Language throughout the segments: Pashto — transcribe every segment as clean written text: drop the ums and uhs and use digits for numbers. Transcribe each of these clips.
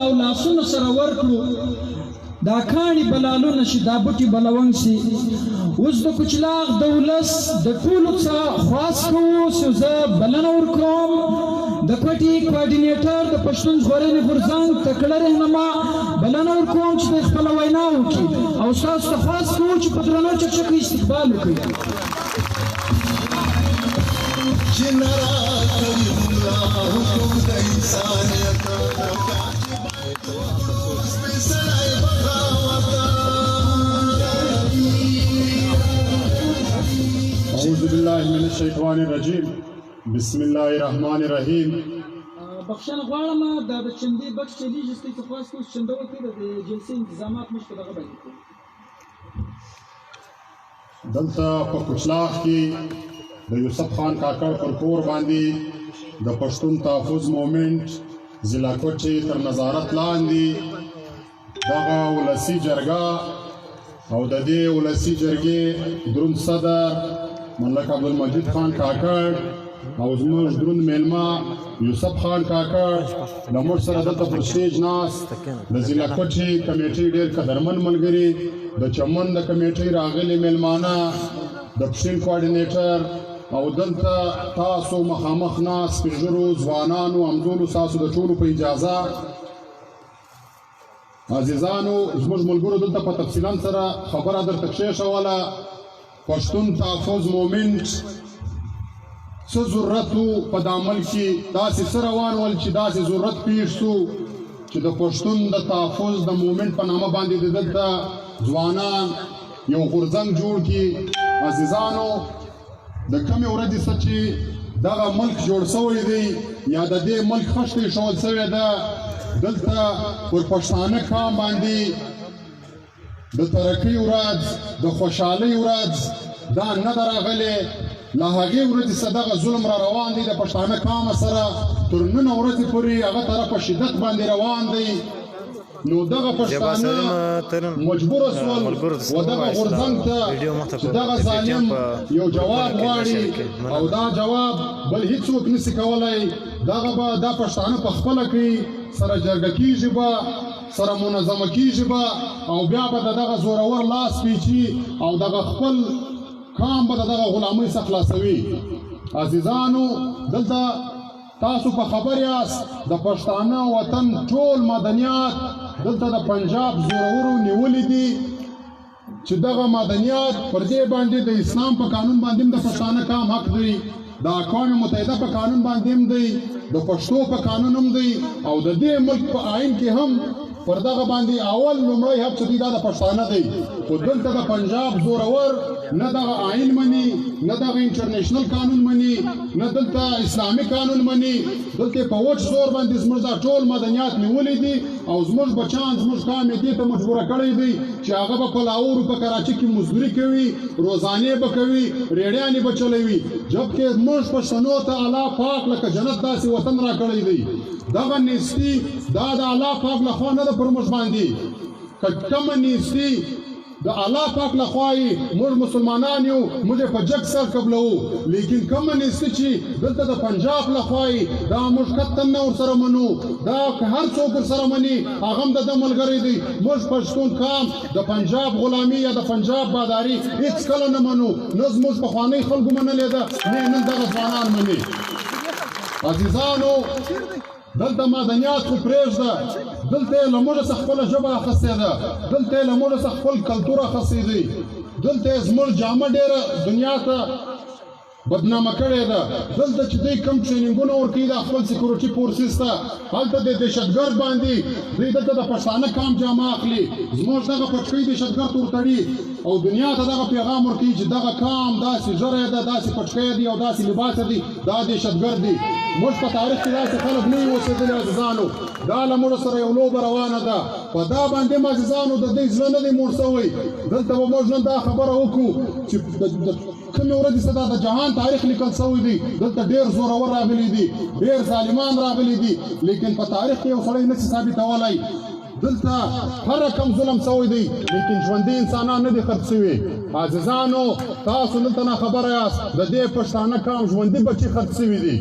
او لاسونو سره ورکړو، دا کاڼي به لالونه شي، دا بوټي به لونګ شي. اوس د کچلاغ د ولس د ټولو څخه خواست کوو چې زه بلنه ورکوم د کوټې کوارډینیټر د پښتون ژغورنې غورځنګ تکړه رهنما، بلنه ورکوم چې دی خپله وینا وکړي او ستاسو ته خواست کوو چې په درنو چکچکو استقبال وکړئ. چې نه راکوي ملا حکم د انسانیت، چې باید وکړو سپېڅلی بغاوت. اعوذ بالله من الشیطان الرجیم، بسم الله الرحمن الرحیم. بخښنه غواړم، دا د چندې بکس چلیږي، ستاسو خواست کوو چې چنده وکړئ، د جلسې انتظامات موږ په دغه باندې کوو. دلته په کچلاغ کې د یوسف خان کاکړ پر کور باندې د پښتون تحفظ مومنټ ضلع کوټې تر نظارت لاندې دغه ولسي جرګه او د دې ولسي جرګې دروند صدر ملک عبدالمجید خان کاکړ او زموږ دروند میلمه یوسف خان کاکړ، له موږ سره دلته پر سټیج ناست د ضلع کوټې کمیټې ډېر قدرمن ملګري، د چمن د کمیټې راغلي میلمانه، د پښین کوارډینیټر او دلته تاسو مخامخ ناست سپینږیرو، ځوانانو، همزولو، ستاسو د ټولو په اجازه. عزیزانو، زموږ ملګرو دلته په تفصیلا سره خبره درته کښېښوله. پښتون تحفظ مومنټ څه ضرورت وو په دا ملک کې؟ داسې څه روان ول چې داسې ضرورت پیښ سو چې د پښتون د تحفظ د مومنټ په نامه باندې د دلته ځوانان یو غورځنګ جوړ کړي؟ عزیزانو، د کومې ورځې څخه چې دغه ملک جوړ شوی دی یا د دې ملک خښته ایښول شوې ده، دلته پر پښتانه قام باندې د ترقۍ ورځ، د خوشحالۍ ورځ دا نه ده راغلې. له هغې ورځې څخه دغه ظلم را روان دی د پښتانه قام سره، تر نن ورځې پورې هغه طرف په شدت باندې روان دی. نو دغه پښتانه مجبور سول و دغه غورځنګ ته چې دغه ظالم یو جواب غواړي او دا جواب بل هیڅوک نسی کولای، دغه به دا پښتانه په خپله کوي. سره جرګه کیږي به، سره منظمه کیږي به او بیا به د دغه زورور لاس پیچي او دغه خپل قام به د دغه غلامۍ څخه خلاصوي. عزیزانو، دلته تاسو په خبر یاست، د پښتانه وطن ټول معدنیات دلته د پنجاب زورورو نیولي دي چې دغه معدنیات پر دې باندې د اسلام په قانون باندې هم د پښتانه قام حق دی، د اقوام متحده په قانون باندې هم دی، د پښتو په قانون هم دی او د دې ملک په آئین کې هم پر دغه باندې اول لومړی حق چې دی دا د پښتانه دی. خو دلته د پنجاب زورور نه دغه آئین مني، نه دغه انټرنیشنل قانون مني، نه دلته اسلامي قانون مني. دلته په وچ زور باندې زموږ دا ټول معدنیات نیولي دي او زموږ بچان، زموږ قام یې دې ته مجبوره کړی دی چې هغه به په لاهور، په کراچي کې مزدوري کوي، روزانې به کوي، ریړیانې به چلوي، جبکې موږ پښتنو ته الله پاک لکه جنت داسې وطن راکړی دی. دغه نیستي دا د الله پاک لخوا نه ده پر موږ باندې. که کومه نیستي د الله پاک لخوا یې، موږ مسلمانان یو، موږ یې په جګ سر قبلوو، لیکن کومه نیستي چې دلته د پنجاب لخوا یې، دا موږ قطعا نه ورسره منو. دا که هر څوک ورسره مني، هغه هم د ده ملګری دی. موږ پښتون قام د پنجاب غلامي یا د پنجاب باداري هیڅکله نه منو. نه زموږ پخوانۍ خلکو منلې ده، نه نن دغه ځوانان مني. عزیزانو، دلته معدنیات خو پرېږده، دلته یې له موږ څخه خپله ژبه اخیستې ده، دلته یې له موږ څخه خپل کلتور اخیستی دی، دلته یې زموږ جامه ډېره دنیا ته بدنامه کړې ده. دلته چې دوی کوم ټریننګونه ورکوي دا خپل سکیورټي فورسز ته، هلته د دهشتګرد باندې دوی دلته د پښتانه قام جامه اخلي، زموږ دغه پټکۍ دهشتګرد ورتړي او دنیا ته دغه پیغام ورکوي چې دغه قام داسې ږیره ده، داسې پټکی دی او داسې لباس دی، دا دهشتګرد دي. موږ په تاریخ کې داسې خلک نه یو اوسېدلي. عزیزانو، دا له موږ سره یو لوبه روانه ده. په دا باندې هم عزیزانو د دوی زړه نه دی موړ شوی. دلته به موږ نن دا خبره وکړو چې د کومې ورځې څخه دا د جهان تاریخ لیکل شوی دی، دلته ډېر زورور راغلي دي، ډېر ظالمان راغلي دي، لیکن په تاریخ کې یو سړی نشي ثابتولی. دلته هر رقم ظلم شوی دی، لیکن ژوندي انسانان نه دي خرڅ شوي. عزیزانو، تاسو دلته ناخبره یاست، د دې پښتانه قام ژوندي بچي خرڅ شوي دي.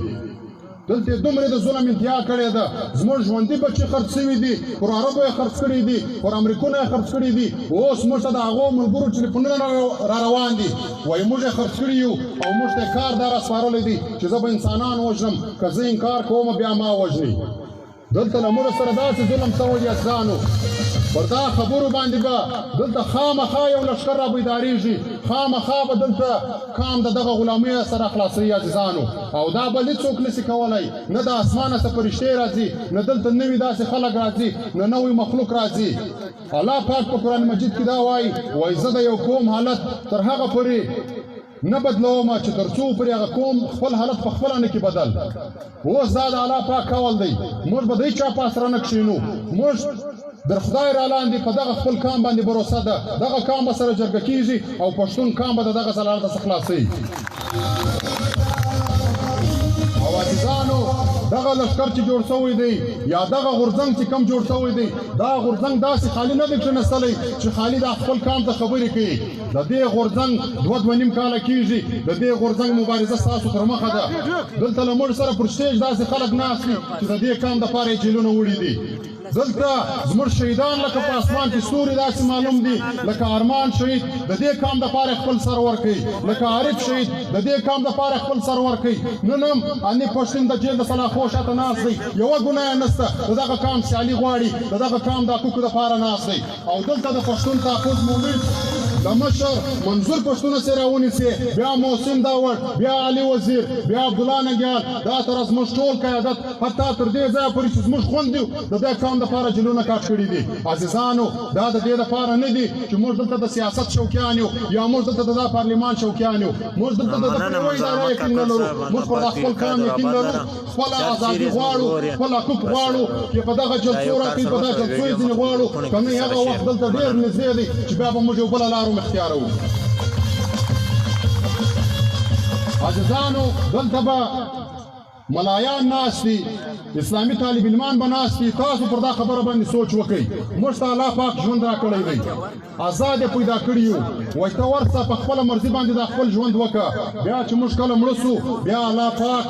دلته یې دومره د ظلم انتها کړې ده. زموږ ژوندي بچي خرڅ شوي دي، پر عربو یې خرڅ کړي دي، پر امریکونو یې خرڅ کړي دي. اوس موږ ته د هغو ملګرو ټلیفونونه را روان دي، وایي موږ یې خرڅ کړي یو او موږ ته یې کار دا را سپارلی دی چې زه به انسانان وژنم، که زه انکار کوم بیا ما وژني. دلته له موږ سره داسې ظلم شوی دی عزیزانو، پر دا خبرو باندې به دلته خامخا یو لښکر را بیداریږي، خامخا به دلته کام د دغه غلامۍ سره خلاصوي عزیزانو. او دا بل هیڅوک نشي کولای، نه د اسمانه څه فرشتې راځي، نه دلته نوي داسې خلک راځي، نه نوی مخلوق راځي. الله پاک په قرآن مجید کې دا وایي، وایي زه د یو قوم حالت تر هغه پورې نه بدلوم چې تر څو پورې هغه قوم خپل حالت په خپله نه کړي بدل. اوس دا د الله پاک قول دی، موږ به د هیچا په اسره نه کښېنو. موږ در خدای را لاندې په دغه خپل کام باندې بروسه ده، دغه کام به سره جرګه کیږي او پښتون کام به د دغه ضلالت څخه خلاصوي. او عزیزانو، دغه لښکر چې جوړ شوی دی یا دغه غورځنګ چې کم جوړ شوی دی، دا غورځنګ داسې خالي نه دی کښېنستلی چې خالي دا خپل کام ته خبرې کوي. د دې غورځنګ دوه دوه نیم کاله کېږي، د دې غورځنګ مبارزه ستاسو تر مخه ده. دلته له موږ سره پر سټیج داسې خلک ناست دي چې د دې کام دپاره یې جیلونه وړي دي. دلته زموږ شهیدان لکه په اسمان کې ستوري داسې معلوم دي، لکه ارمان شهید د دې کام دپاره خپل سر ورکوي، لکه عارف شهید د دې کام دپاره خپل سر ورکوي. نن هم اني پښتین د جیل د سلاخو شاته ناست دی، یوه ګناه یې نشته، د دغه کام سیالي غواړي، د دغه کام د حقوقو دپاره ناست دی. او دلته د پښتون تحفظ مومنټ د مشر منظور پښتون سره راونیسي، بیا محسن داوړ، بیا علي وزیر، بیا عبدالله ننګیال، دا تر زموږ ټول قیادت حتی تر دې ځایه پورې چې زموږ خوندې د دې کام دپاره جیلونه کاټ کړي دي. عزیزانو، دا د دې دپاره نه دي چې موږ دلته د سیاست شوقیان یو یا موږ دلته د دا پارلیمان شوقیان یو. موږ دلته د مننه یوه منظور اداره احمد یقین نه کاکړ لرو، صاحب، موږ الله پر دا پاک دې خپل کام قدر یقین آباد لرو، لره. خپله چر ازادي چیرې زموږ غواړو ورور یې. چې په دغه بس جلسو راکوي، په دغه دا جلسو یو کار راکوي، سره په دغه وکړه، جلسو یې ویډیو ځینې مخ غواړو، ګروپونو که کې نه سره هغه شیر وخت دلته ډېر مننه. نږدې دی چې بیا به موږ یو بله لار هم اختیاروو. عزیزانو، دلته به ملایان ناست دي، اسلامي طالب علمان به ناست دي. تاسو پر دا خبره باندې سوچ وکړئ. موږ ته الله پاک ژوند راکړی دی، ازاد یې پیدا کړي یو، وایي ته ورسه په خپله مرضي باندې دا خپل ژوند وکړه. بیا چې موږ کله مړه سو، بیا الله پاک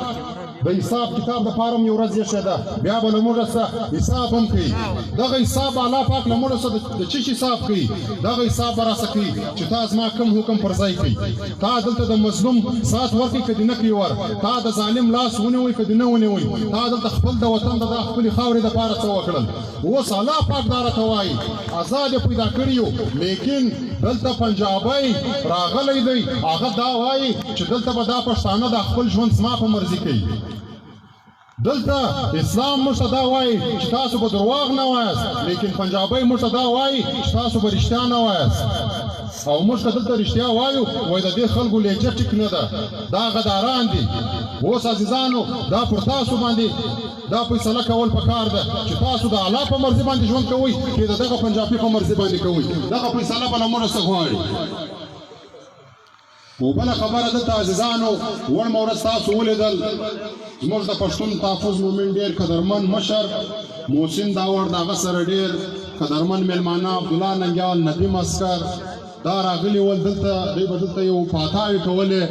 د حساب کتاب د پاره هم یو ورځ ایښې ده، بیا به له موږ څخه حساب هم کوي. دغه حساب به الله پاک له موږ څخه د چی حساب کوي؟ دغه حساب به راڅخه کوي چې تا زما کوم حکم پر ځای کوي، تا دلته د مظلوم سات ورکړي که دې نه کوي ور، تا د ظالم لاس ونیوی که دې نه ونیوی، تا دلته خپل د وطن د دا خپلې خاورې دپاره څه وکړل. اوس الله پاک دا راته وایي، ازاد یې پیدا کړي یو، لیکن دلته پنجابی راغلی دی، هغه دا وایي چې دلته به دا پښتانه دا خپل ژوند زما په مرضي کوي. دلته اسلام موږ ته دا وایي چې تاسو به درواغ نه وایاست، لیکن پنجابی موږ ته دا وایي چې تاسو به رښتیا نه وایاست. او موږ که دلته رښتیا وایو، وایي د دې خلکو لهجه ټیک نه ده، دا غداران دي. اوس عزیزانو، دا پر تاسو باندې دا فیصله کول پکار ده چې تاسو د الله په مرضي باندې ژوند کوئ که د دغه پنجابي په مرضي باندې کوئ. دغه فیصله به له موږ څخه غواړي. او بله خبره دلته عزیزانو، وړمه ورځ تاسو ولیدل زموږ د پښتون تحفظ مومنټ ډېر قدرمن مشر محسن داوړ، د هغه سره ډېر قدرمن مېلمانه عبدالله ننګیال، ندیم عسکر دا راغلي ول دلته. دوی به دلته یو پاتاوې کولې،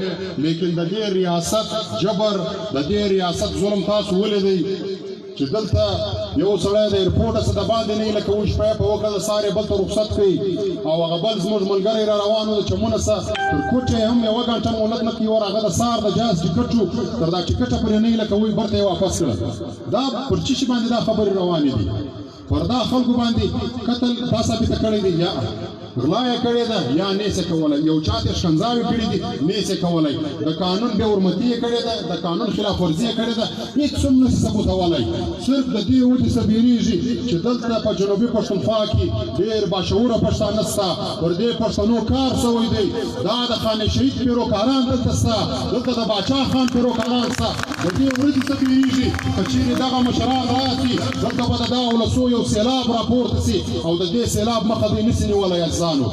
لیکن د دې ریاست جبر، د دې ریاست ظلم تاسو ولیدئ چې دلته یو سړی د ایرپورټه څخه د باندې نه ایله کوي، شپه یې په وکړه، د سهار یې بل ته رخصت کوي. او هغه بل زموږ ملګری را روان و د چمونه څخه تر کوټې یې هم یوه ګنټه مهلت نه کوي ور، هغه د سهار د جهاز ټکټ و، تر دا ټکټه پورې نه ایله کوي، بیرته یې واپس کړل. دا پر څه شي باندې دا خبرې روانې دي؟ پر دا خلکو باندې قتل دا ثابته کړی دی، یا غلا یې کړې ده، یا نه یې کولی، یو چا ته ښکنځاوې کړې دي، نه یې کولی، د قانون بې حرمتي یې کړې ده، د قانون خلاف ورزي یې کړې ده، هېڅ هم نه شي ثبوتولی. صرف د دې وجې څخه بیریږي چې دلته په جنوبي پښتونخوا کې ډېر باشعوره پښتانه شته، پر دې پښتنو کار شوی دی. دا د خان شهید پیروکاران دلته شته، دلته د باچا خان پیروکاران شته، د دې ورځې څخه بیریږي که چیرې دغه مشران راشي، دلته به د دا ولسو یو سیلاب راپورته سي او د دې سیلاب مخه دوی نسي نیولی. عزیزانو،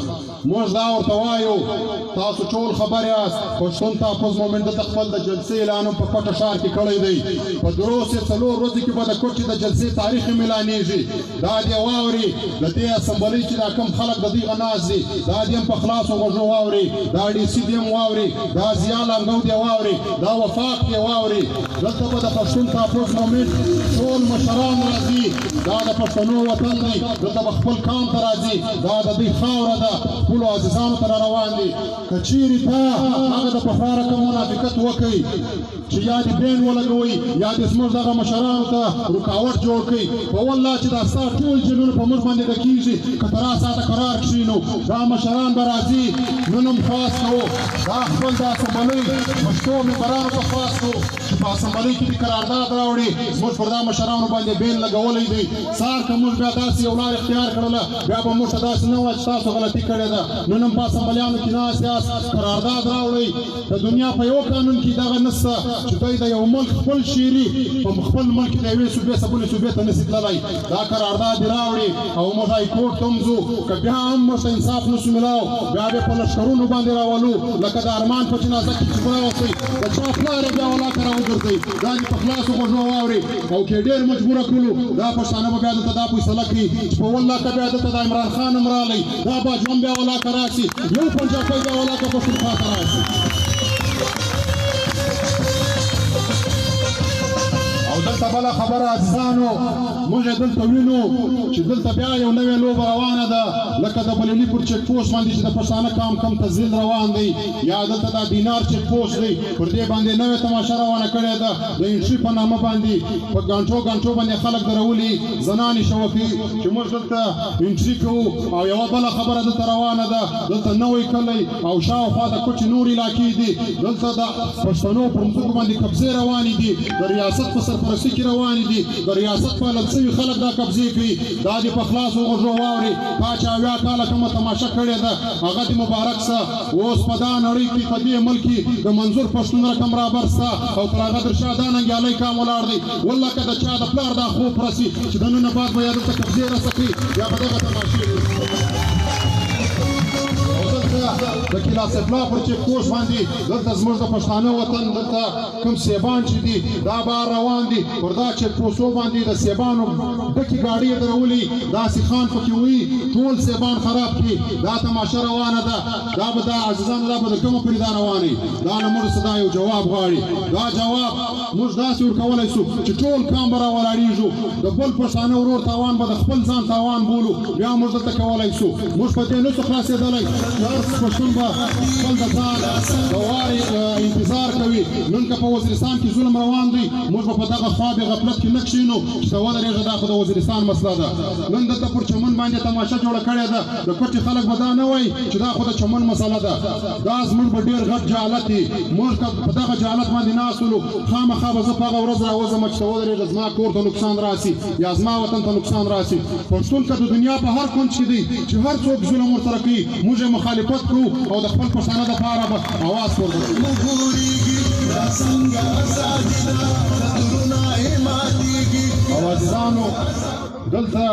موږ دا ورته وایو، تاسو ټول خبر یاست، پښتون تحفظ مومنټ دلته خپل د جلسې اعلان هم په کوټه ښار کې کړی دی. په درو سه څلور ورځو کې به د کوټې د جلسې تاریخ هم اعلانېږي. دا دې واوري، د دې اسمبلۍ چې دا کوم خلک د دوی غناست دي، دا دې هم په خلاصو غوږو واوري، دا ډي سي دې هم واوري، دا ضیا لانګو دې واوري، دا وفاق دې واوري. دلته به د پښتون تحفظ مومنټ ټول مشران راځي. دا د پښتنو وطن دی، دلته به خپل کام ته راځي، دا د دوی خاوره ده، خپلو عزیزانو ته را روان دي. که چیرې تا هغه د پخوا رقم منافقت وکړي چې یا دې بین ولګوي یا دې زموږ دغه مشرانو ته رکاوټ جوړ کړي، په والله چې دا ستا ټول جنونه په موږ باندې ډکېږي. که تر ساعته قرار کښېنو، دا مشران به راځي. نن هم خواست کوو، دا خپل د اسمبلۍ پښتو ممبرانو ته خواست کوو چې په اسمبلۍ کې دې قرارداد راوړي. زموږ پر دا مشرانو باندې بین لګولی دی. سهار که موږ بیا داسې یو لار اختیار کړله، بیا به موږ ته داسې نه وایي چې تاسو غلطي کړې ده. نن هم په اسمبلیانو کې ناست یاست، قرارداد راوړئ. د دنیا په یو قانون کې دغه نسته چې دوی د یو ملک خپل شیري په خپل ملک کې د یوې صوبې څخه بلې صوبې ته نسي تللی. دا قرارداد دې راوړي او موږ های کورټ ته هم ځو. که بیا هم موږ ته انصاف نسو میلاو، بیا به په لښکرونو باندې راولو، لکه د ارمان په جنازه کې چې راوستئ، د چا پلار یې بیا ولاکه راوګرځئ. دا دې په خلاصو غوږو واوري او که ډېر مجبوره کړو، دا پښتانه به بیا دلته دا فیصله کوي چې په والله که بیا دلته د عمران خان هم راغلی، دا باجوه هم بیا ولاکه راسي، یو پنجابی بیا ولاکه پښتونخوا ته راسي. او دلته بله خبره عزیزانو، موږ یې دلته وینو چې دلته بیا یو نوې لوبه روانه ده، لکه د بلیلي پر چیک پوسټ باندې چې د پښتانه کام کم تذلیل روان دی، یا دلته دا دینار چیک پوسټ دی، پر دې باندې نوې تماشه روانه کړې ده. د انټري په نامه باندې په ګانټو ګانټو باندې خلک درولي، زنانې شوکي چې موږ دلته انټري کوو. او یوه بله خبره دلته روانه ده، دلته نوی کلی او شاوخوا د کوټې نور علاقې دي، دلته د پښتنو پر مځکو باندې قبضې روانې دي، د ریاست په سرپرستي کې روانې دي، د ریاست پالل سوي خلک دا قبضې کوي. دا دې په خلاصو غوږو واوري. تا چې 70 کاله کومه تماشه کړې ده، هغه دې مبارک سه. اوس په دا نړۍ کې په دې ملک کې د منظور پښتون رقم رابر سته او تر هغه در شا دا ننګیالی کام ولاړ دی. والله که د چا د پلار دا خوب رسي چې د نن بعد به یا دلته قبضې رسه کوي یا به دغه تماشې کوي. او دلته د قلعه سیفلا پر چیک پوسټ باندې دلته زموږ د پښتانه وطن دلته کوم سیبان چې دي دا بار روان دي، پر دا چیک پوسټو باندې د سیبانو ډکې ګاډۍ یې درولي، داسې خان پکې وي، ټول سیبان خراب کړي. دا تماشه روانه ده. دا به دا عزیزانو دا به د کومه پرې دا روانه وي؟ دا نه موږ څه دا یو جواب غواړي. دا جواب موږ داسې ورکولی سو چې ټول کام به راولاړېږو، د بل پښتانه ورور تاوان به د خپل ځان تاوان بولو، بیا موږ دلته کولی سو. موږ په دې نه سو خلاصېدلی. هر پښتون به خپل د ځان د وارې انتظار کوي. نن که په وزیرستان کې ظلم روان دی، موږ به په دغه خواب غفلت کې نه کښېنو چې ته ودرېږه، دا خو د وزیرستان مسله ده. نن دلته پر چمن باندې تماشه جوړه کړې ده. د کوټې خلک به دا نه وایي چې دا خو د چمن مسله ده. دا زموږ به ډېر غټ جهالت وي. موږ که په دغه جهالت باندې ناست ولو، خامخا به زه په هغه ورځ راوځم چې ته ودرېږه، زما کور ته نقصان راسي یا زما وطن ته نقصان راسي. پښتون که د دنیا په هر کنج کې دی چې هر څوک ظلم ورسره کوي، موږ یې مخالفت کوو او د خپل پښتانه دپاره به اواز پورته کوو. او عزیزانو، دلته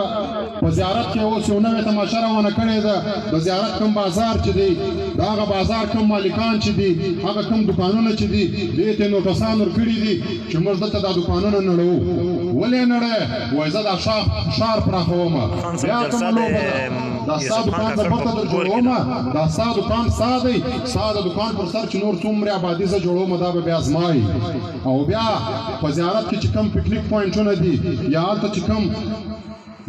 په زیارت کې اوس یو نوې تماشه روانه کړې ده. د زیارت کوم بازار چې دی، د هغه بازار کوم مالکان چې دي، هغه کوم دوکانونه چې دي، دې ته نوټسان ورکړي دي چې موږ دلته دا دوکانونه نړوو. ولې نړۍ؟ وایي زه دا ښار پراخوم. خان صاحب بیا جلسه کومه د لوبه ده؟ دا ستا یوسف خان دوکان زه کاکړ بېرته په در کور کې جوړوم. ده. دا ستا دوکان ستا دی، ستا د دوکان پر سر چې نور څومره آبادي زه جوړوم، دا به بیا زما وي. او بیا په زیارت کې چې کوم پکنیک پوینټونه دي یا هلته چې کوم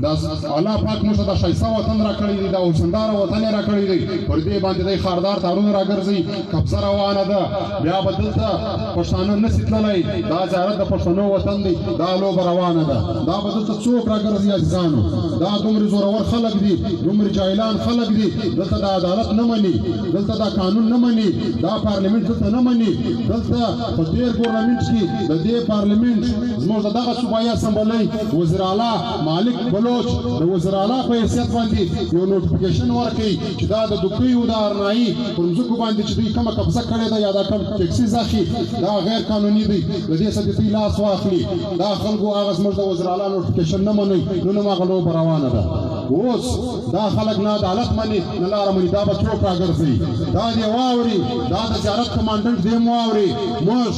دا الله پاک موږ ته دا ښایسته وطن راکړی دی، دا حسنداره وطن یې راکړی دی، پر دې باندې دی خاردار تارونه راګرځي، قبضه روانه ده. بیا به دلته پښتانه نه سي تللی. دا زیارت د پښتنو وطن دی، دا لوبه روانه ده. دا به دلته څوک راګرځي عزیزانو؟ دا دومره زورور خلک دي، دومره جاهلان خلک دي، دلته دا عدالت نه مني، دلته دا قانون نه مني، دا پارلیمنت دلته نه مني. دلته په تېر ګورنمنټ کې د دې پارلیمنت زموږ د دغه صوبایي اسمبلۍ وزیر اعلی مالک بلوچ د وزیر اعلی په حیثیت باندې یو نوټیفیکیشن ورکړي چې دا د دوکیو د ارنایي پر مځکو باندې چې دوی کومه قبضه کړې ده یا دا کوم ټیکسیز اخلي، دا غیر قانوني دی، د دې څخه دې دوی لاس واخلي. دا خلکو هغه زموږ د وزیر اعلی نوټیفیکیشن نه مني. نن هم هغه لوبه روانه ده. اوس دا خلک نه عدالت مني نه لاره مني، دا به څوک راګرځي؟ دا دې واوري، دا د زیارت کمانډنټ دې هم واوري. موږ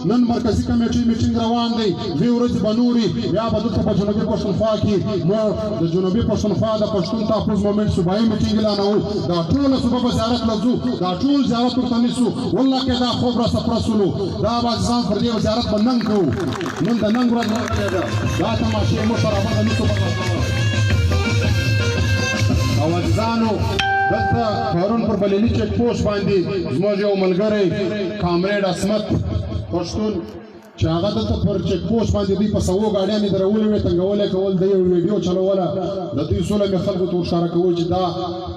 نن مرکزي کمیټې میټینګ روان دی، دوې ورځې به نوري، بیا به دلته په جنوبي پښتونخوا کې موږ د جنوبي پښتونخوا د پښتون تحفظ مومنټ صوبایي میټینګ اعلانوو. دا ټوله صوبه به زیارت له ځو، دا ټول زیارت ورته نیسو. والله که دا خوب را سپرسولو، دا به عزیزان پر دې زیارت به ننګ کوو. نن د ننګ ورځ راغلې ده، دا تماشې موږ سره بده نسو برداشتولی. او عزیزانو، دلته پرون پر بلیلي چیک پوسټ باندې زموږ یو ملګری کامریډ عصمت پښتون چې هغه دلته پر چیک پوسټ باندې دوی په سوو ګاډیانې درولې وې، تنګولې کول، دی یو ویډیو چلوله. د دوی ظلم یې خلکو ته ورښکاره کول چې دا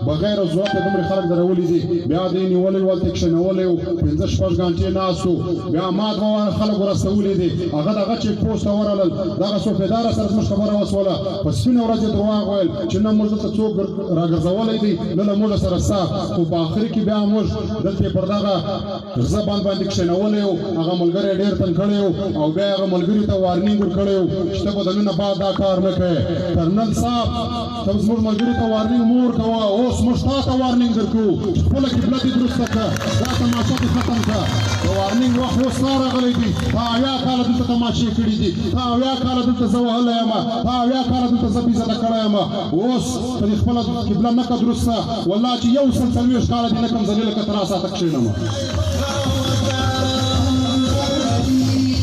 بغیر ضرورته دومره خلک درولي دي. بیا دوی نیولی و، هلته یې کښېنولی و، پنځه شپږ ګانټې ناست وو. بیا ما دوه واره خلک ورسولي دي، هغه دغه چیک پوسټ ته ورغلل، دغه صوفېدار سره زموږ خبره وسوله. په سپینه ورځ یې درواغ ویل چې نه موږ دلته څوک راګرځولی دی، نه له موږ سره سته. خو په آخري کې بیا موږ دلته پر دغه غزه بند باندې کښېنولی و، هغه ملګری ډېر تنګ کړی و، او بیا هغه ملګري ته وارنینګ ورکړی و چې ته به د نن نه بعد دا کار نه کوې. کرنل صاحب، ته زموږ ملګري ته وارنینګ مه ورکوه، اوس موږ تا ته وارنینګ درکوو چې خپله قبله دې درسته کړه، دا تماشه دې ختم کړه. د وارنینګ وخت اوس تا راغلی دی. تا 70 کاله دلته تماشې کړي دي، تا 70 کاله دلته زه وهلی یم، تا 70 کاله دلته زه بېعزته کړی یم. اوس که دې خپله قبله نه کړه درسته، والله چې 140 کاله دې نه کړم ذلیله که تر ساعته کښېنم.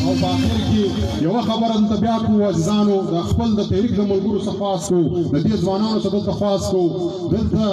او په آخر کې یوه خبره دلته بیا کوو عزیزانو، د خپل د تحریک د ملګرو څخه خواست کوو، د دې ځوانانو څخه دلته خواست کوو، دلته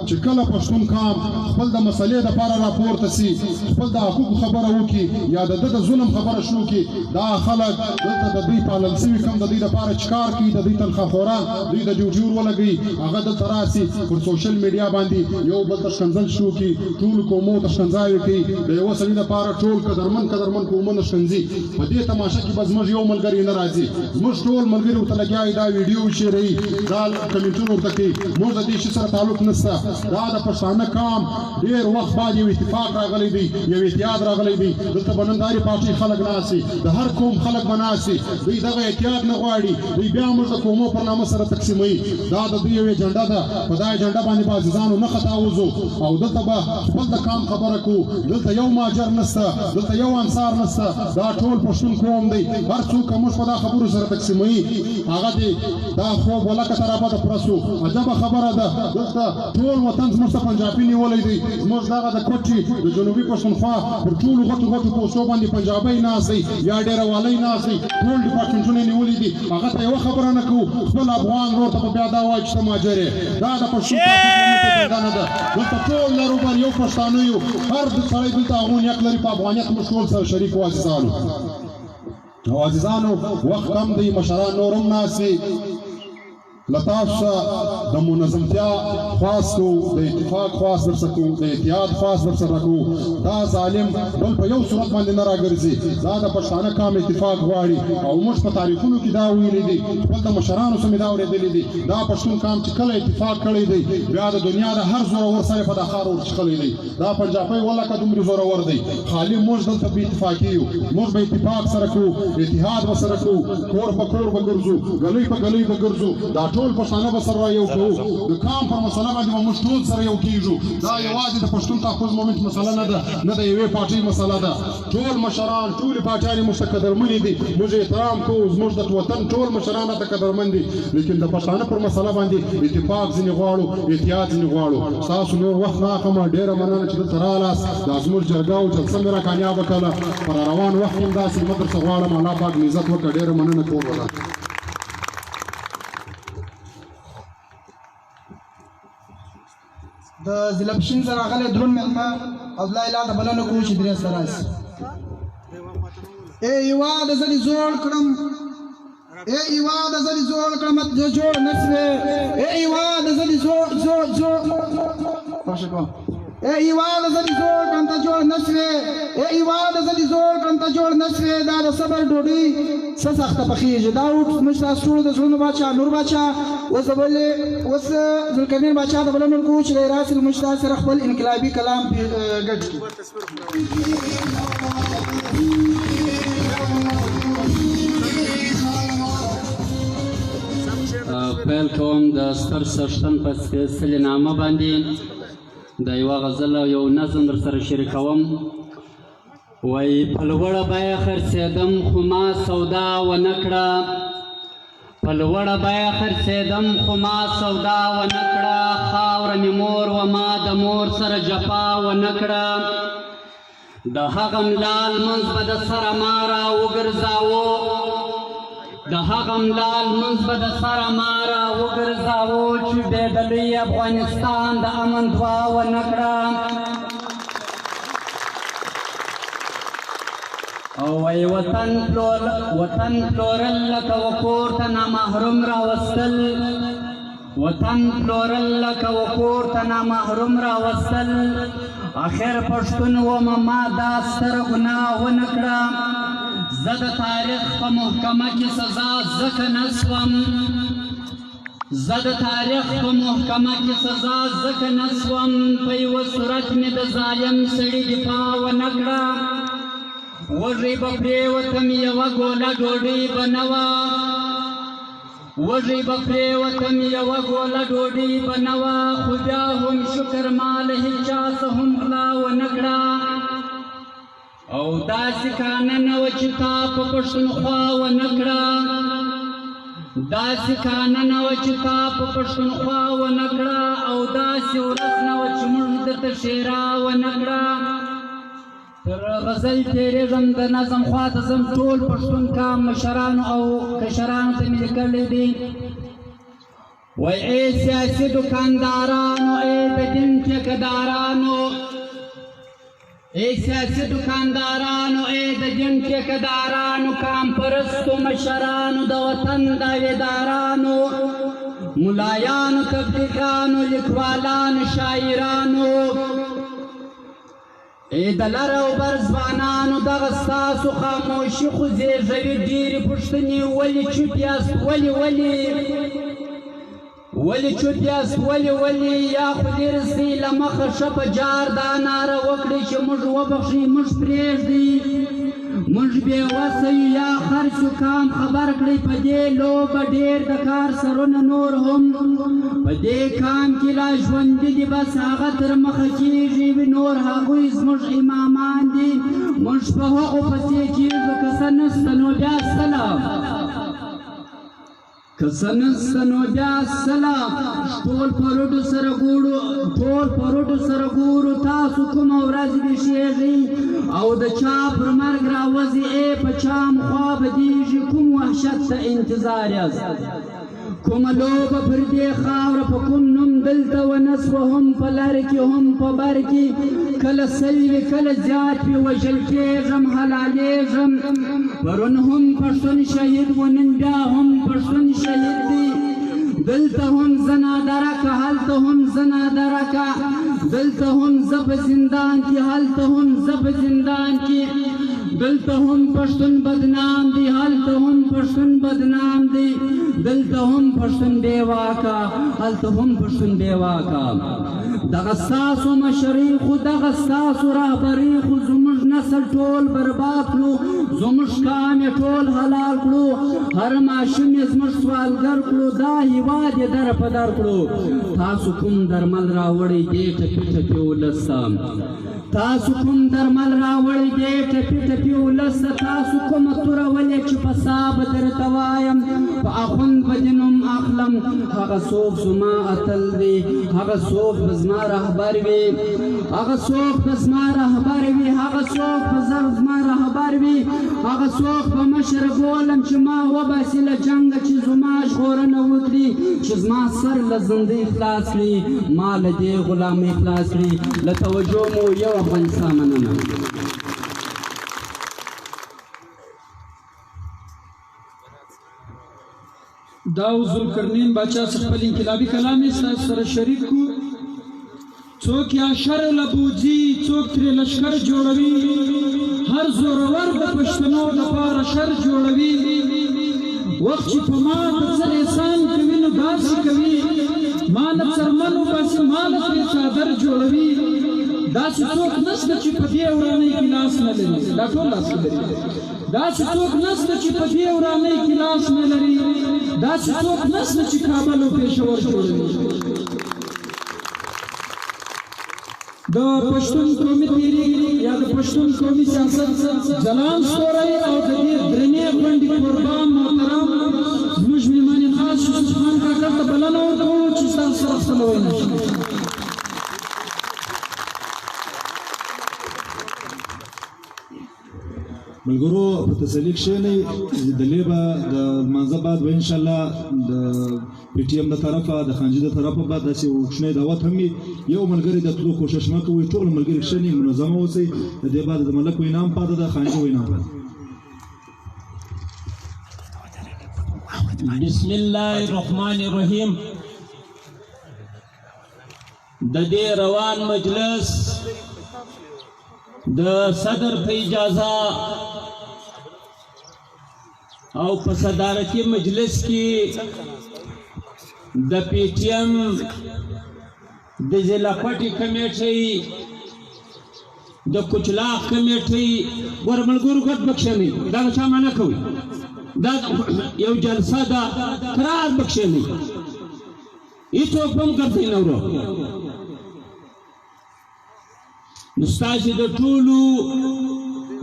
چې کله پښتون قام خپل د مسلې دپاره راپورته سي، خپل د حقوقو خبره وکړي یا د ده د ظلم خبره شروع کړي، دا خلک دلته د دوی پالل سوي کم د دوی دپاره چې کار کوي، د دوی تنخواخوران دوی د ډیوټي ور ولګوي، هغه دلته راسي پر سوشل میډیا باندې یو بل ته ښکنځل شروع کړي، ټولو قومو ته ښکنځاوې کوي، د یوه سړي دپاره ټول قدرمن قدرمن قومونه ښکنځي. په دې تماشه کې به زموږ یو ملګری نه راځي، زموږ ټول ملګري ورته لګیا وي، دا ویډیو شیروي، دا کمنټونه ورته کوي. موږ د دې شي سره تعلق نشته. دا د پښتانه قام ډېر وخت بعد یو اتفاق راغلی دی، یو اتحاد راغلی دی. دلته به نن د هرې پارټۍ خلک ناست وي، د هر قوم خلک به ناست وي. دوی دغه اتحاد نه غواړي، دوی بیا موږ د قومو پر نامه سره تقسیموي. دا د دوی یو ایجنډا ده، په دا ایجنډا باندې به عزیزانو نه خطا وځو او دلته به خپل د قام خبره کوو. دلته یو مهاجر نشته، دلته یو انصار نشته، دا ټول پښتون قوم دی. هر څوک که موږ په دا خبرو سره تقسیموي، هغه دی دا خوب ولکه تر ابده پرسو. عجبه خبره ده، دلته ټول وطن زموږ څخه پنجابي نیولی دی. زموږ دغه د کوټې د جنوبي پښتونخوا پر ټولو غټو غټو پوسټو باندې پنجابۍ ناست دی یا ډېروالۍ ناست دی، ټول ډپارټمنټونه یې نیولي دي. هغه ته یوه خبره نه کوو، خپل افغان ورور ته به بیا دا وایي چې ته مهاجر یې. دا د پښتون تحفظ مومنټ اجنډا نه ده. دلته ټول لرو بر یو پښتانه یو، هر سړی دلته افغانیت لري، په افغانیت موږ ټول سره شریک وو عزیزانو. او عزیزانو، وخت کم دی، مشران نور هم ناست دي. له تاسو څخه د منظمتیا خواست کوو، د اتفاق خواست درڅخه کوو، د اتحاد خواست درسره کوو. دا ظالم بل په یو صورت باندې نه راګرځي، دا د پښتانه قام اتفاق غواړي. او موږ په تاریخونو کې دا ویلي دي، خپل د مشرانو څخه مې دا اورېدلي دي، دا پښتون قام چې کله اتفاق کړی دی، بیا د دنیا د هر زورور سره په دا ښار ورچښلی دی. دا پنجابی ولکه دومره زورور دی، خالي موږ دلته بې اتفاقي یو. موږ به اتفاق سره کوو، اتحاد به سره کوو، کور په کور به ګرځو، ګلۍ په ګلۍ به ګرځو، دا ټول پښتانه به سره یو کوو. د قام پر مسله باندې به موږ ټول سره یو کیږو. دا یوازې د پښتون تحفظ مومنټ مسله نه ده، نه د یوې پارټۍ مسله ده. ټول مشران، ټولې پارټیانې موږ ته قدرمنې دي، موږ احترام کوو، زموږ د وطن ټول مشران راته قدرمن دي، لیکن د پښتانه پر مسله باندې اتفاق ځینې غواړو، اتحاد ځینې غواړو. ستاسو نور وخت نه اخلم، ډېره مننه چې دلته رالاست، دا زموږ جرګه او جلسه مې را کامیابه کړله. پر روان وخت کې هم داسې همت درڅخه غواړم. الله پاک مې عزت وکړه. ډېره مننه، کور ودان. د ضلع پښین سره راغلی درون مېلمه عبدالله هلال ته بلنه کوو چې درې سره راشي. ای هېواده زه دې زوړ کړم، ای هېواده زه دې زوړ کړم، ته جوړ نه سوې. ای هېواده زه دې زوړ زوړ زوړ بخښه کوم. ای هېواده زه دې زوړ کړم، ته جوړ نه سوې. ای هېواده زه دې زوړ کړم، ته جوړ نه سوې. دا د صبر ډوډۍ څه سخته پخېږي. دا اوس زموږ ستاسو ټولو د زړونو باچا نور باچا اوس د بلې اوس ذوالقرنین باچا ته بلنه ورکوو چې دی راسي له موږ ستاسو سره خپل انقلابي کلام ګډ کړي. پیل کوم د ستر څښتن په سپېڅلې نامه باندې د یوه غزل او یو نظم در سره شریکوم. وایي په لوړه بیه خرڅېدم خو ما سودا ونه کړه، په لوړه بیه خرڅېدم خو ما سودا ونه کړه، خاوره مې مور وه ما د مور سره جفا ونه کړه، د هغه ملا لمونځ به د سره ما را وګرځاوه، د هغه ملا لمونځ به د سره ما را وګرځاوه چې بې د لوی افغانستان د امن دعا ونه کړه. او وایي وطن وطن پلورل لکه وکور ته نامحروم راوستل، وطن پلورل لکه وکور ته نامحروم راوستل، اخر پښتون وم ما دا ستره ګناه ونه کړه، زه د تاریخ په محکمه کې سزا ځکه نه سوم، زه د تاریخ په محکمه کې سزا ځکه نه سوم، په یوه صورت مې د ظالم سړي دفاع ونه کړه، وږی به پرېوتم یوه ګوله ډوډۍ به نه وه، وږی به پرېوتم یوه ګوله ډوډۍ به نه وه، خو بیا هم شکر ما له هیچا څه هم غلا ونه کړه، او داسې کانه نه وه چې تا په پښتونخوا ونه کړه، داسې کانه نه وه چې تا په پښتونخوا ونه کړه، او داسې ورځ نه وه چې موږ درته ښېرا ونه کړه. تر غزل تېرېږم د نظم خوا ته ځم، ټول پښتون کام مشرانو او کشرانو ته مې لیکلی دی. وایي ای سیاسي دکاندارانو، ای د دین ټیکهدارانو، ای سیاسي دکاندارانو، ای د دین ټیکهدارانو، کام پرستو مشرانو، د وطن دعوېدارانو، ملایانو، تبلیغانو، لیکوالانو، شاعرانو، ای د لر او بر ځوانانو، دغه ستاسو خاموشي خو زېږوي ډېرې پوښتنې، ولې چوپ یاست، ولې ولې ولې چوپ یاست، ولې ولې؟ یا خو لرې سئ له مخه ښه په جار دا ناره وکړئ چې موږ وبخښئ، موږ پرېږدئ، موږ بې وسه یو، یا خرڅ یو، کام خبر کړئ. په دې لوبه ډېر د کار سرونه نور هم په دې کام کې لا ژوندي دي، بس هغه تر مخه کېږي وي، نور هغوی زموږ امامان دي، موږ په هغو پسې کېږو. که څه نشته نو بیا سله، که څه نشته نو بیا سله، ټول په رډو سره ګورو، ټول په رډو سره ګورو، تاسو کومه ورځ ویښېږئ او د چا پر مرګ راوځئ، ای په چا مو خوا بدېږي، کوم وحشت ته انتظار یاست، کومه لوبه پر دې خاوره په کوم نوم دلته ونه سوه، هم په لر کې هم په بر کې، کله سل وي کله زیات وي، وژل کېږم حلالېږم، پرون هم پښتون شهید و، نن بیا هم پښتون شهید دی، دلته هم زه نادرکه، هلته هم زه نادرکه، دلته هم زه په زندان کې، هلته هم زه په زندان کې، دلته هم پښتون بدنام دی، هلته هم پښتون بدنام دی، دلته هم پښتون بې واکه، هلته هم پښتون بې واکه. دغه ستاسو مشري خو، دغه ستاسو رهبري خو زموږ نسل ټول برباد کړو، زموږ کام یې ټول حلال کړو، هر ماشوم یې زموږ سوالګر کړو، دا هیواد یې در په در کړو. تاسو کوم درمل راوړی دې ټپي ټپي ولس ته، تاسو کوم درمل راوړی دې ټپي ټپي ولس ته، تاسو کومه توره ولې چې په سا به درته وایم، په اخوند به دې نوم اخلم، هغه څوک زما اتل دی، هغه څوک به زما رهبر وي، هغه څوک به زما رهبر وي، هغه څوک به زما رهبر وي، هغه څوک به مشر بولم چې ما وباسي له جنګه، چې زما ژغورنه وکړي، چې زما سر له زندۍ خلاص کړي، ما له دې غلامۍ خلاص کړي. له توجه مو یو افغانستان مننه. دا ذوالقرنین باچا څخه خپل انقلابي کلام یې ستاسو سره شریک کو. څوک یې اشر له بوځي، څوک ترې لشکر جوړوي، هر زورور د پښتنو لپاره شر جوړوي. وخت چې په ما د څه احسان کوي نو داسې کوي، ما له څرمن وباسي، ما له ترې څادر جوړوي. داسې څوک نشته چې په دې ورانۍ کې لاس نه لري، دا ټول لاس لري. داسې څوک نشته چې په دې ورانۍ کې لاس نه لري، داسې څوک نشته چې کابل او پېښور جوړوي. د پښتون قومي تحریک یا د پښتون قومي سیاست ځلان ستوری او د دې درنې غونډې کوربه محترم زموږ میلمان خاص یوسف خان کاکړ ته بلنه ورکوو چې ستاسو سره خپله وینا وکړي. ملګرو په تسلی کښېنئ، د لیبه د لمانځه بعد به انشاءالله د پي ټي ایم د طرفه د خانجي د طرفه به داسې یو کوچنی دعوت هم وي. یو ملګری د تلو کوشش مه کوئ، ټول ملګري کښېنئ، منظم اوسئ. د دې بعد د ملک وینا هم پاتې ده، خانجي وینا هم پاتې. بسم الله الرحمن الرحیم. د دې روان مجلس د صدر په اجازه او په صدارتي مجلس کې د پی ټی ایم د ضلع کوټې کمیټۍ د کوچلاغ کمیټۍ ګوره ملګرو ګډ به کښېنئ، دا د چا منع کوئ، دا یو جلسه ده، کرار به کښېنئ، هیڅوک به هم ګرځئ نه ورو. نو ستاسې د ټولو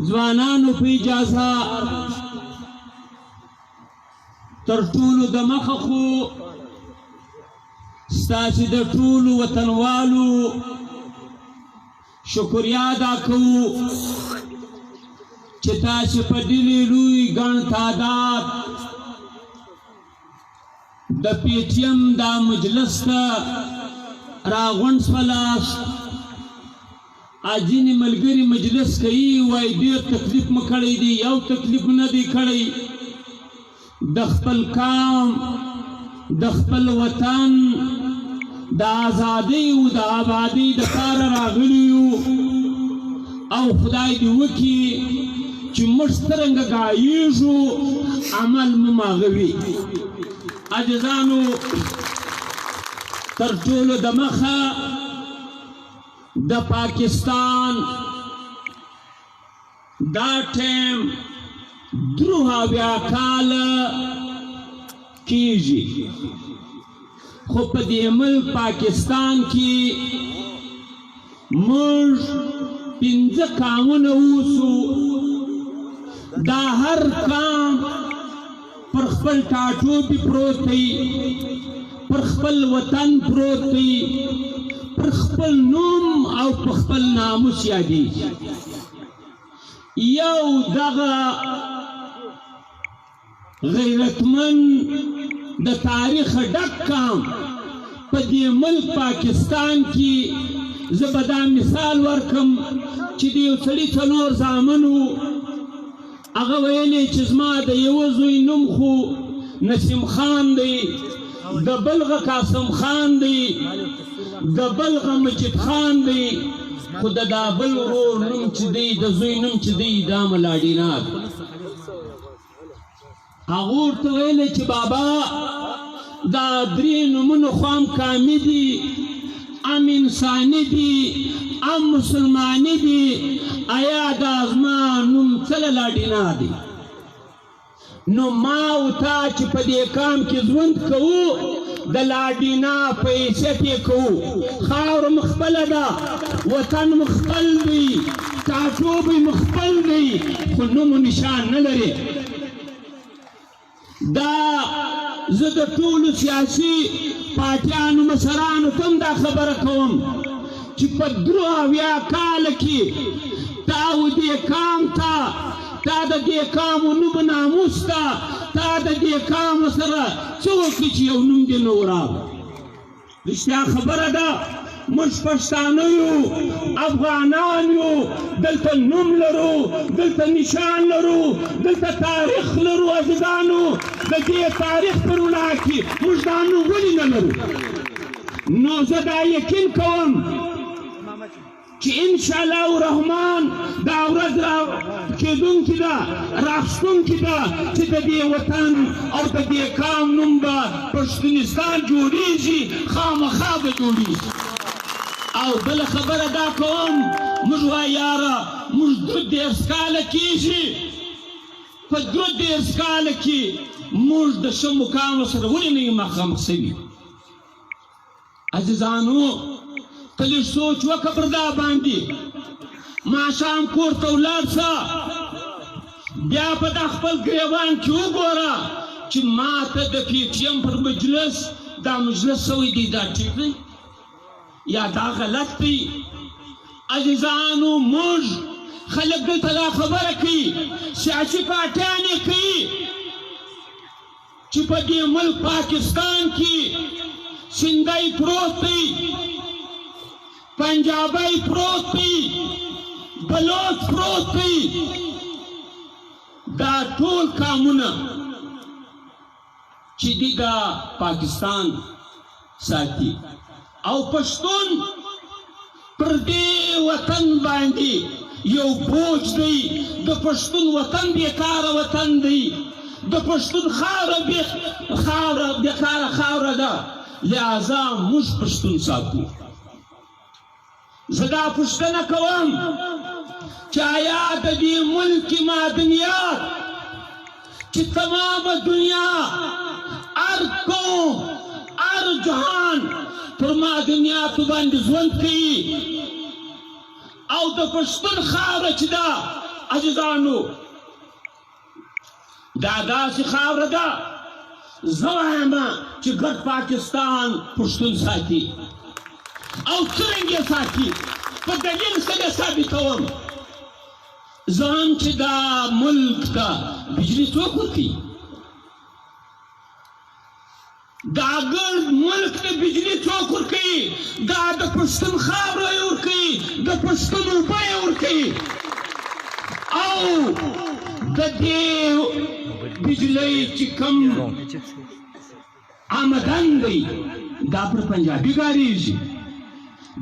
ځوانانو په اجازه تر ټولو د مخه خو ستاسې د ټولو وطنوالو شکریا ادا کوو چې تاسې په ډېر لوی ګڼ تعداد د پي ټي ایم دا مجلس ته راغونډ سولاست. ځینې ملګري مجلس کوي وایي ډېر تکلیف مو کړی دی، یو تکلیف نه دی کړی، د خپل قام د خپل وطن د ازادۍ او د آبادۍ دپاره راغلي یو او خدای دې وکړي چې موږ څرنګه ګایږو عمل مو هغه وي. عزیزانو، تر ټولو دمخه د پاکستان دا ټیم 73 کاله کیږي، خو په دې ملک پاکستان کې موږ 5 قامونه اوسو. دا هر قام پر خپل ټاټوبي پروت دی، پر خپل وطن پروت دی، پر خپل نوم او په خپل ناموس یادېږي. یو دغه غیرتمن د تاریخ ډک قام په دې ملک پاکستان کې، زه به دا مثال ورکم چې د یو سړي 4 زامن وو. هغه ویلې چې زما د یوه زوی نوم خو نسیم خان دی، د بلغه قاسم خان دی، د بلغه مجید خان دی، خو د دا بل ورور نوم چې دی، د زوی نوم چې دی، دا ملاډینا دی. هغه ورته ویلې چې بابا دا 3 نومونه خو هم کامي دي، هم انساني دي، هم مسلماني دي، ایا دا زما نوم څله لاډینا دی؟ نو ما او تا چې په دې کام کې ژوند کوو د لاډینا په حیثیت یې کوو. خاوره مو خپله ده، وطن مو خپل دی، ټاټوبی مو خپل دی، خو نوم و نشان نه لري. دا زه د ټولو سیاسي پارټیانو مشرانو ته هم دا خبره کوم چې په 73 کاله کې تا و دې کام ته، تا د دې کام نوم ناموس ته، تا د دې کام سره څه وکړي چې یو نوم دې نه و راغی. رښتیا خبره ده، موږ پښتانه یو، افغانان یو، دلته نوم لرو، دلته نشان لرو، دلته تاریخ لرو. عزیزانو، د دې تاریخ په رڼا کې موږ دا نوم ولې نه لرو؟ نو زه دا یقین کوم چې انشاءالله الرحمن دا ورځ را کېدونکې ده، راخستونکې ده چې د دې وطن او د دې قام نوم به پښتونستان جوړېږي، خامخا به جوړېږي. او بله خبره دا کوم، موږ وایو یاره موږ 33 کاله کېږي په 33 کاله کې موږ د ښه مقام سره ولې نه یو مخامخ شوي؟ عزیزانو، ته لږ سوچ وکړه پر دا باندې. ماښام کور ته ولاړ شه، بیا په دا خپل ګریوان کې وګوره چې ما ته د پي ټي ایم پر مجلس دا مجلس شوی دی، دا ټیک دی یا دا غلط دی؟ عزیزانو، موږ خلک دلته دا خبره کوي، سیاسي پارټیان یې کوي چې په دې ملک پاکستان کې سندی پروت دی، پنجابی پروت دی، بلوچ پروت دی، دا ټول قامونه چې دي دا پاکستان ساتي، او پښتون پر دې وطن باندې یو بوج دی. د پښتون وطن بیکاره وطن دی، د پښتون خاوره بې خاوره بیکاره خاوره ده، لہذا موږ پښتون ساتو. زه دا پوښتنه کوم چې آیا د دې ملک معدنیات چې تمامه دنیا، هر قوم، هر جهان پر معدنیاتو باندې ژوند کوي، او د پښتون خاوره چې ده عزیزانو، دا داسې خاوره ده، زه وایم چې ګډ پاکستان پښتون ساتي، او څرنګه یې ساتي په دلیل سره ثابتوم. زه هم چې دا ملک ته بجلي څوک ورکوي؟ دا ګرد ملک ته بجلي څوک ورکوي؟ دا د پښتون خاوره یې ورکوي، د پښتون اوبه یې ورکوي، او د دې بجلۍ چې کوم آمدن دی دا پر پنجابي ګارېږي،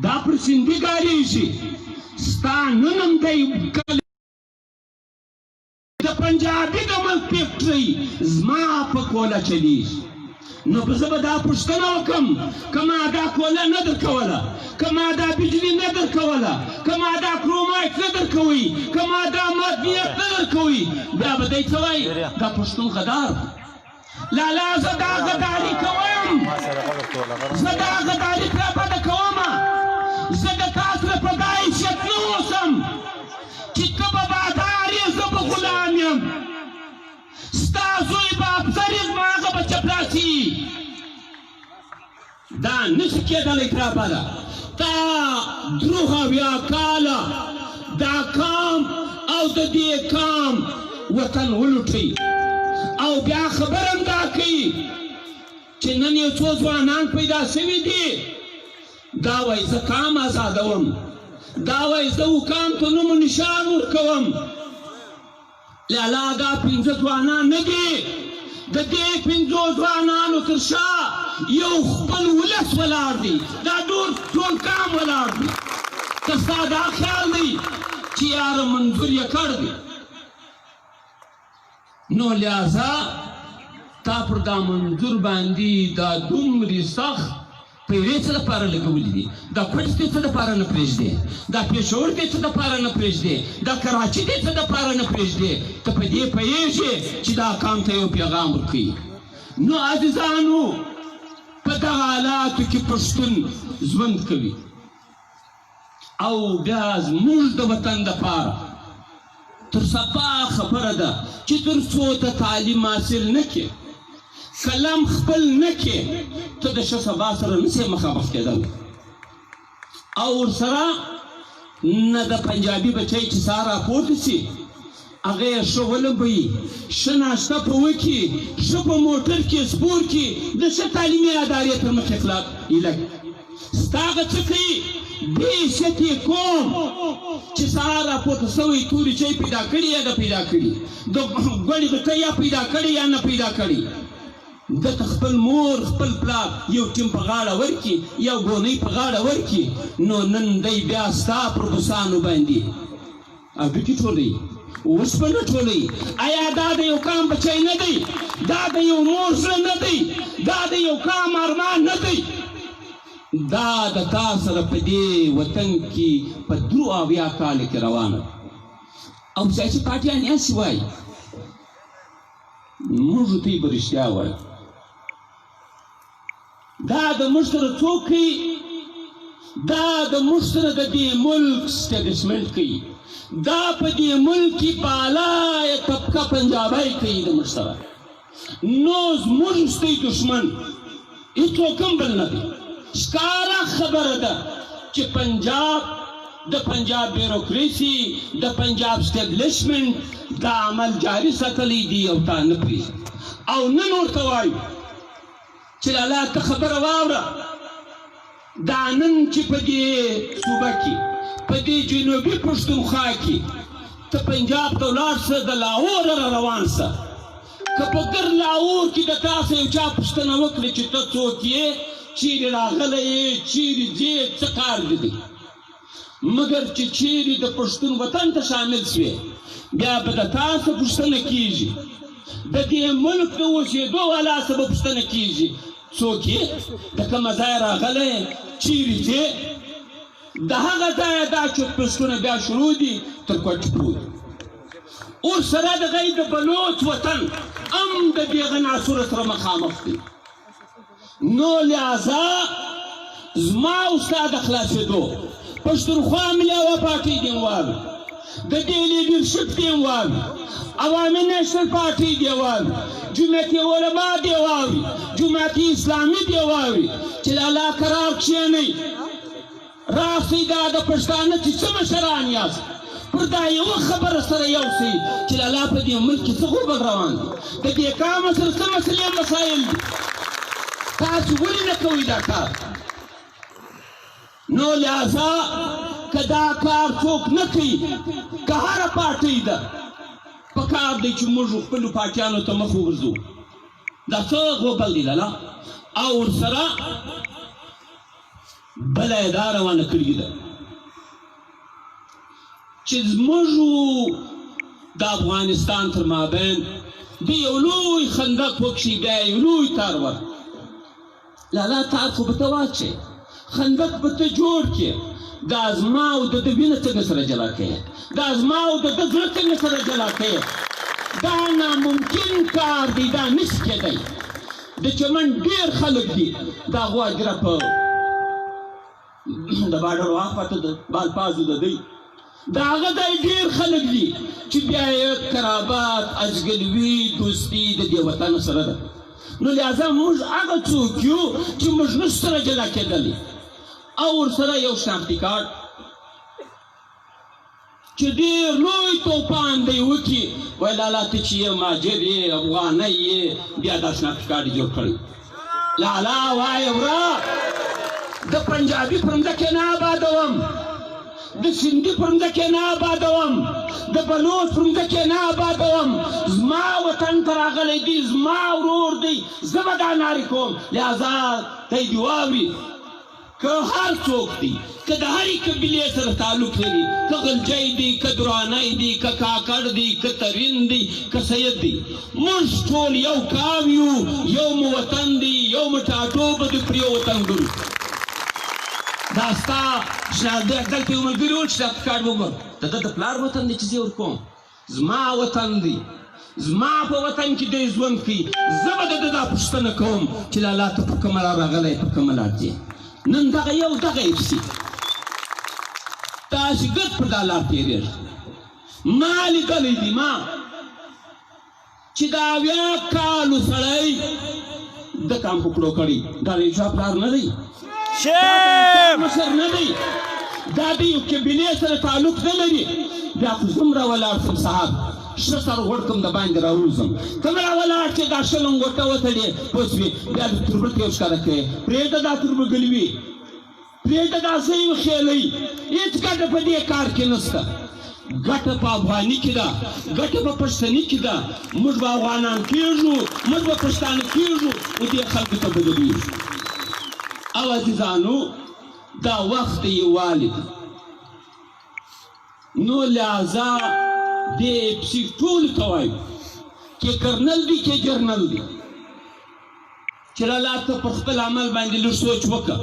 دا پر سندي ګارېږي. ستا نن هم دی کله د پنجابي د ملک فیکټري زما په کوله چلیږي. نو زه به دا پوښتنه وکم، که ما دا کوله نه درکوله، که ما دا بجلي نه درکوله، که ما دا کرومایټ نه درکوي، که ما دا معدنیت نه درکوي، بیا به دی څه وایي؟ دا پښتون غدار دی. لالا، زه دا غداري کوم، زه دا غداري ترې بده کوم. زه د تا سره په دا حیثیت نه اوسم چې ته به بادار یې، زه به غلام یم، ستا زوی به افسر یې، زما هغه به چپړاسي. دا نشي کېدلی. ترابره تا 73 کاله دا کام او د دې کام وطن ولوټي، او بیا خبر هم دا کوي چې نن یو څو ځوانان پیدا شوي دي، دا وایي زه کام ازادوم، دا وایي زه و کام ته نوم و نشان ورکوم. لالا، دا پنځه ځوانان نه دي، د دې پنځو ځوانانو تر شا یو خپل ولس ولاړ دی، دا ډور ټول کام ولاړ دی. که ستا دا خیال دی چې یاره منظور یې کړ دی، نو لہذا تا پر دا منظور باندې دا دومرې سخت پیرې څه دپاره لګولي دي؟ دا کوټې دې څه دپاره نه پرېږدې؟ دا پېښور دې څه دپاره نه پرېږدې؟ دا کراچي دې څه دپاره نه پرېږدې؟ ته په دې پوهېږې چې دا قام ته یو پیغام ورکوي. نو عزیزانو، په دغه حالاتو کې پښتون ژوند کوي، او بیا زموږ د وطن دپاره تر صفا خبره ده چې تر څو ته تعلیم حاصل نه کړې، قلم خپل نه کړې، ته د ښه سبا سره نه سې مخامخ کېدلی. او ورسره نه د پنجابي بچی چې سهار راپورته سي، هغه یې ښه ولمبوي، ښه ناشته په وکړي، ښه په موټر کې سپور کړي، د ښه تعلیمي ادارې تر مخې خلاق ایله ستا هغه څه کوي؟ بې عزت یې کوم چې سهار راپورته سوی، توري چای پیدا کړي یا نه پیدا کړي، د ګوړې غټۍ یا پیدا کړي یا نه پیدا کړي، ده ته خپل مور خپل پلار یو ټیم په غاړه ورکي، یو ګونۍ په غاړه ورکي. نو نن دی بیا ستا پر بوسانو باندې هډوکي ټولوي، اوسپنه ټولوي. ایا دا د یو قام بچی نه دی؟ دا د یو مور زړه نه دی؟ دا د یو قام ارمان نه دی؟ دا د تا سره په دې وطن کې په 73 کال کې روانه ده، او سیاسي پارټیان یې هسې وایي. موږ ته به رښتیا وایو. دا د موږ سره څوک کوي؟ دا د موږ سره د دې ملک سټیبلشمنټ کوي، دا په دې ملک کې بالای طبقه پنجابی کوي د موږ سره. نو زموږ ستۍ دښمن هیڅوک هم بل نه دی. ښکاره خبره ده چې پنجاب، د پنجاب بیوروکریسي، د پنجاب سټیبلشمنټ دا عمل جاري ساتلی دی او تا نه پرېږدي. او نن ورته وایو چې لالا ته خبره واوره، دا نن چې په دې صوبه کې، په دې جنوبي پښتونخوا کې ته پنجاب ته ولاړ سه، د لاهوره را روان سه، که په ګر لاهور کې د تا څخه یو چا پوښتنه وکړي چې ته څوک یې، چیرې راغلی یې، چیرې ځې، څه کار دې دی، مګر چې چیرې د پښتون وطن ته شامل سوې، بیا به د تا څخه پوښتنه کیږي، د دې ملک د اوسېدو والا څخه به پوښتنه کیږي، څوک یې، د کومه ځایه راغلی، چیرې ځې. د هغه ځایه دا چوک پښتونه بیا شروع دي تر کوټې پورې. ورسره د غي د بلوچ وطن هم د دې غناسور سره مخامخ دی. نو لہذا زما او ستا د خلاصېدو پښتونخوا ملي عوامي پارټۍ دې واوي، د دې لیډرشپ دې واوي، عوامي نېشنل پارټۍ دې واوي، جمعیت علما دې واوي، جماعت اسلامي دې واوي چې لالا قرار کښېنئ، راسئ. دا د پښتانه چې څه مشران یاست، پر دا یوه خبره سره یو سئ چې لالا په دې ملک کې څه غوبل روان دي، د دې قام سره څه مسلې مسایل دي، تاسو ولې نه کوئ دا کار؟ نو لہذا که دا کار څوک نه کوي، که هره پارټۍ ده، په کار دی چې موږ خپلو پارټیانو ته مخ وګرځو. دا څه غوبل دی لالا؟ او ورسره بله دا روانه کړې ده چې زموږ د افغانستان تر مابین د یو لوی خندق وکښي، بیا یو لوی تار ور لالا، تار خو به ته واچې، خندق به ته جوړ کړې، دا زما او د ده وینه څنګه سره جلا کوې؟ دا زما او د ده زړه څنګه سره جلا کوې؟ دا ناممکن کار دی، دا نشي کېدی. د چمن ډېر خلک دي، د هغو هدیره په د باډر واخواته د بالپازو د دی، د هغه ځای ډېر خلک دي چې بیا یې قرابت، ازګلوي، دوستي د دې وطن سره ده. نو لهذا موږ هغه څوک یو چې موږ نشو سره جلا کېدلی. او ورسره یو شناختي کارت چې ډېر لوی توپان دی وکي، وای لالا ته چې یې مهاجر یې، افغانی یې، بیا دا شناختي کارت جوړ کړی. لالا وایه ورا، د پنجابي پر مځکه نه آبادوم، د سندي پر مځکه نه آبادوم، د بلوچ پر مځکه نه آبادوم، زما وطن ته راغلی دی، زما ورور دی، زه به دا نارې کوم. لهذا دی دې واوري، که هر څوک دی، که د هرې قبیلې سره تعلق لري، که غلجی دی، که درانی دی، که کاکړ دی، که ترین دی، که سید دی، موږ ټول یو قام یو، یو مو وطن دی، یو مو ټاټوبه دی، پر یو وطن ګرو. دا ستا دلته یو ملګري وویل چې دا کارډ وګوره، د ده د پلار وطن دی چې زه یې ورکوم، زما وطن دی، زما په وطن کې دی ژوند کوي. زه به د ده دا پوښتنه کوم چې لالا ته په کومه لار راغلی، په کومه لار ځې؟ نن دغه یو دغه اف سي تاسې ګرد پر دا لار تېرېږئ. ما لیدلی دی، ما چې د 70 کالو سړی د کام په کړو کړی، دا د یو چا پلار نه دی، مشر نه دی، دا د یو قبیلې سره تعلق نه لري. بیا خو زه هم راولاړ سم، سهار ښه سر غوړ کړم، د باندې راووځم، ته هم راولاړ چې دا ښه لنګوټه وتړې، پوه شوې؟ بیا د تربور ته یو ښکاره کوې، پرېږده دا تربورګلوي، پرېږده دا زوی وخېلئ، هېڅ ګټه په دې کار کې نشته. ګټه په افغاني کې ده، ګټه په پښتني کې ده. موږ به افغانان کېږو، موږ به پښتانه کېږو او دې خلکو ته بدلېږو. او عزیزانو، دا وخت د یووالي دی. نو لہذا دې اف سي ټولو ته وایو، کې کرنل دی کې جرنل دی، چې لالا ته پر خپل عمل باندې لږ سوچ وکړه.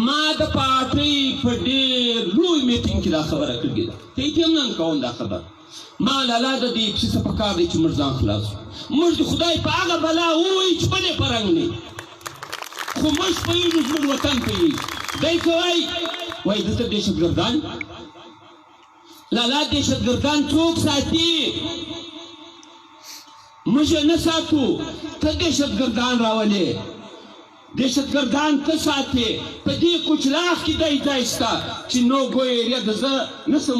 ما د پارټۍ په ډېر لوی میټینګ کې دا خبره کړې ده، ته یې هم نن کوم دا خبره. ما لالا د دې پسې څه پکار دی چې موږ ځان خلاص کړو. موږ د خدای په هغه بلا ووایي چې بلې په رنګ نه، خو موږ پوهېږو، زموږ وطن پوهېږي. دی څه وایي؟ وایي دلته دهشتګردان. لالا دهشتګردان څوک ساتي؟ موږ یې نه ساتو. ته دهشتګردان راولې، دهشتګردان ته ساتې. په دې کوچلاغ کې دی ځای شته چې نو ګو ایریا ده، زه نشم.